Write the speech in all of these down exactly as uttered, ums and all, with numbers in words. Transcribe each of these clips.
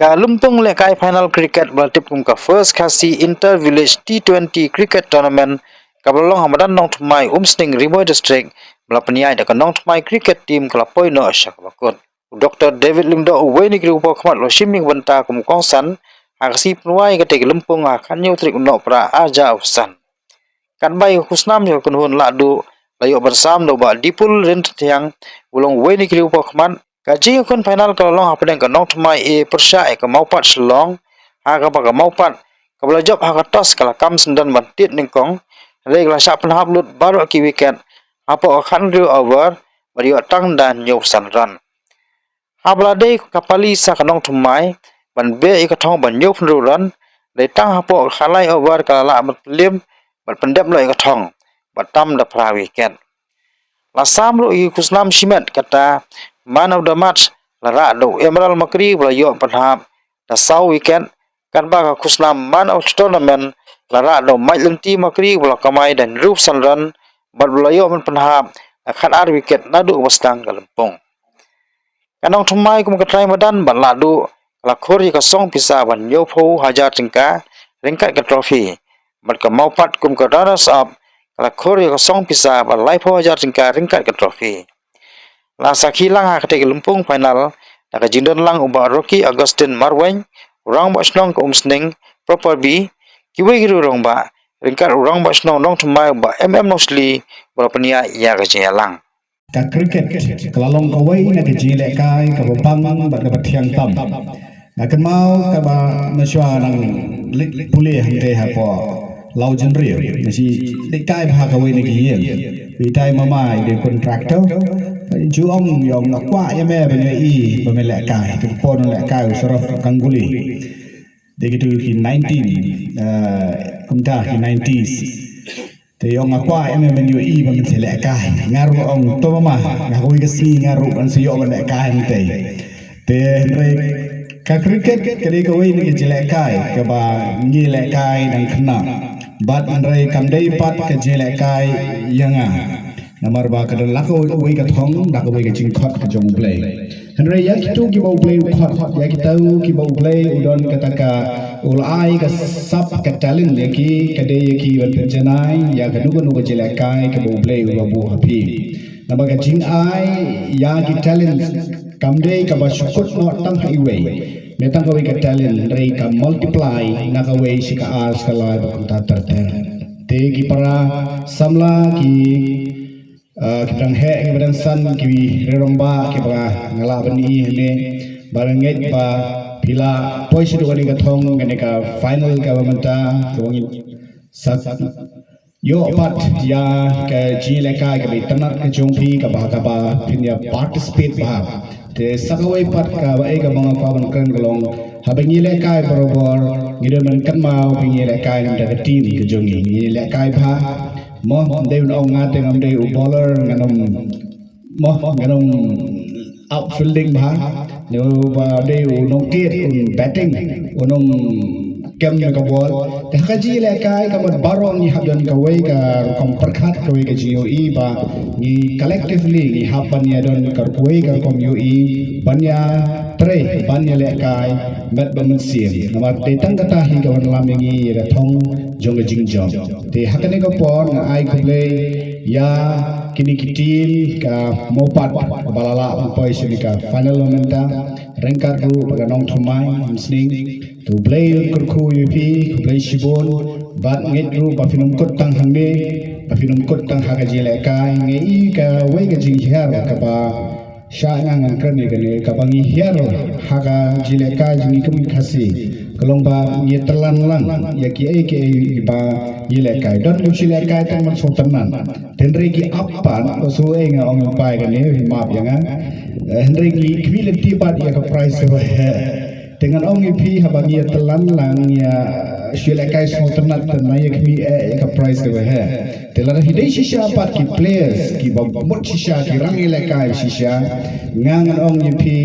Ka lympung lehkai final cricket ba la tip kum ka First Khasi Inter Village T twenty Cricket Tournament kaba la long ha madan Nongthymmai, Umsning, Ri Bhoi District, ba la pynïaid da ka Nongthymmai cricket team ka la poi noh sha kaba kut. U Doktor David Lyngdoh, uwei na ki riew paw khmat, u la shim ïa ka bynta kum u kongsan ha ka sngi pynwai ïa katei ka lympung ha ka khathynñiew tarik u Nohprah arhajar arphew san. Katba ïa ka khusnam ïa ka kynhun Lahduh la ïoh ban sam da u Bah Dipul Ryntathiang, u long uwei na ki riew paw khmat. Ka jingïakhun final ka la long hapdeng ka Nongthymmai A pyrshah ïa ka Mawpat Shillong, ha kaba ka Mawpat kaba la jop ha ka toss ka la kam syndon ban tied nyngkong, hynrei ka la shah pynhap lut baroh ki wicket hapoh ka khathynriew over bad ïoh tang da hynñiewphew san run. Haba la dei ka pali sa ka Nongthymmai ban beh ïa ka thong ban hynñiewphew hynriew run, dei tang hapoh ka khatlai over ka la lah ban pynlip bad pyndep noh ïa ka thong bad tam da phra wicket. La sam ruh ïa ka khusnam shimet, kata man of the match la rah da u Emerald Makri ba la ïoh pynhap da saw wicket, katba ka khusnam man of the tournament la rah da u Maitlynti Makri ba la kamai da hynriewphew san run bad ba la ïoh ban pynhap da khatar wicket naduh ba sdang ka lympung. Ka Nongthymmai kum ka trai madan bad Lahduh ka la khur ïa ka song pisa ban hynñiewphew hajar tyngka ryngkat ka trophy, bad ka Mawpat kum ka runners up ka la khur ïa ka song pisa ban laiphew hajar tyngka ryngkat ka trophy. La sakhi lang ha katei ka lympung final da ka jingdon lang u Bah Rocky Augustine Marwein, u Rangbah Shnong ka Umsning Proper B, kiwei ki riew rangbah, ryngkat u Rangbah Shnong Nongthymmai u Bah M M Nongshli ba la pynïaid ïa ka jingïalang. Ka cricket ka la long kawei na ka jingïalehkai kaba bang bad kaba thiang tam. Nga kynmaw kaba mynshuwa nang leit pule hangtei hapoh Lawjynriew, nga shu leit kai bha ha kawei na ki ïing. Itai mama i dei contractor. Ju ong ïa nga, kwah ïa me ban ïohi ba me lehkai. Te ka por nang lehkai u Saurav Ganguly. Dei kitu ki nineteen, eh, kumta ki nineties. Te ong nga, kwah ïa me ban ïohi ba men sa lehkai. Nga ruh ong to mama, nga kawei ka sngi nga ruh ngan sa ïoh ban lehkai hangtei. Te hynrei ka cricket ka dei kawei na ki jingïalehkai kaba ngi lehkai dang khynnah. Bad hynrei kam dei pat ka jingïalehkai ïa nga. Namar ba ka don la kawei ka thong, la kawei ka jingkhot ka jong U Blei. Hynrei ïa kito kiba U Blei u khot, ïa kito kiba U Blei u don kata ka, u la ai ka sap ka talent ïa ki, ka dei ïa ki ban pynjanai ïa kano kano ka jingïalehkai kaba U Blei u la buh ha phi. Namar ka jingai ïa ki talent kam dei kaba shu kut noh tang ha iwei. Dei tang kawei ka talent, hynrei ka multiply na kawei sha ka ar sha ka lai bad kumta ter ter. Te ki para samla, ki Ah, ki dang heh, ki ba dang san, ki riew rangbah kiba nga lah ban ïohi hangne, ba nga ngeit ba phi la poi shaduh kane ka thong, kane ka final kaba mynta, kaba ngi sa ïoh pat ïa ka jingïalehkai kaba itynnad ka jong phi, kaba, kaba phin ïa participate bha. Te sa kawei pat kaba, eh, kaba nga kwah ban kren ka long, haba ngi lehkai barabor, ngi don ban kynmaw ba ngi lehkai na ka team ka jong ngi, ngi lehkai bha. Mo, ym dei ban ong nga te ngam dei u bowler, ngan ym, mo, ngan ym outfielding bha. Ne ba dei u nongkit, un batting, un ym kem ïa ka bol. Te ha ka jingïalehkai ka mut baroh ngi hap don kawei ka rukom pyrkhat, kawei ka jingïohi ba ngi collectively ngi hap ban ïa don ka kawei ka rukom ïohi ban ïa trei, ban ïa lehkai met bad mynsiem. Namar dei tang kata hi ka wan lam ïa ngi ïa ka thong jong ka jingjop. Te ha kane ka por nga ai khublei ïa kine ki team ka Mawpat ba la lah ban poi sha kane ka final mynta, ryngkat ruh bad ka Nongthymmai Umsning. Te U Blei un kyrkhu ïa phi, khublei shibun. Bad ngeit ruh ba phin ym kut tang hangne, ba phin ym kut tang ha ka jingïalehkai. Nga i kawei ka jinghiar kaba shah nga ngan kren ïa kane, kaba ngi hiar ha ka jingïalehkai jong ngi kum ki Khasi ka long ba ngi ïatyllan lang ïa kiei kiei ba ngi lehkai. Don kiba shu lehkai tang ban sngewtynnad. Te hynrei ki ap pat, ba shu, eh, nga ong ïa u pai kane, phi map ïa nga. Eh, hynrei ngi khmih lynti pat ïa ka prize kaba heh. Te ngan ong ïa phi, haba ngi ïatyllan lang ïa, eh, shu ïalehkai sngewtynnat, te na ïa khmih eh ïa ka prize kaba heh. Te lada phi dei shisha pat ki players kiba mut shisha, ki rangïalehkai shisha, nga ngan ong ïa phi,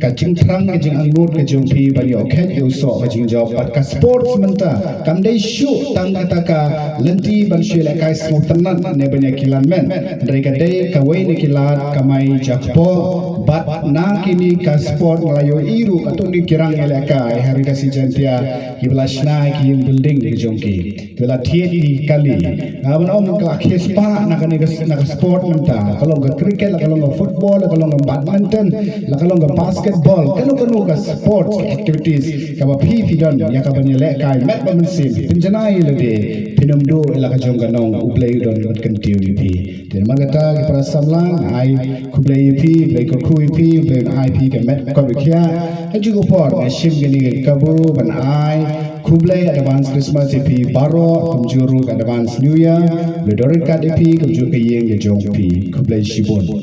ka jingthrang ka jingangnud ka jong phi ban ïoh khet ïoh soh ka jingjop. Bad ka sports mynta kam dei shuh tang kata ka lynti ban shu ïalehkai sngewtynnat ne ban ïa kilan met. Hynrei ka dei kawei na ki lad kamai jakpoh. Bad na kine ka sport nga la ïohi ruh katto katne ki rangïalehkai ha ri Khasi Jaiñtia kiba la shna ïa ki ïing building ki jong ki, kiba la thied ïa ki kali. Nga ban ong ka la khie spah na kane ka, na ka sport mynta, la ka long ka cricket, la ka long ka football, la ka long ka badminton, la ka long ka basketball, kano kano ka sports activities kaba phi phi don ïa kaban ïalehkai met bad mynsiem, pynjanai ïa lade, phin ym duh ïa la ka jong ka nong. U Blei u don bad kyntiew ïa phi. Te namar kata ki para samla, nga ai khublei ïa phi, Blei kyrkhu ïa phi, Blei un ai phi ka met ka khiah. Ha kajuh ka por nga shim kane ka kabu ban ai khublei advance Christmas ïa phi baroh, kumjuh ruh ka advance New Year. Blei don ryngkat ïa phi kumjuh ka ïing ka jong phi. Khublei shibun.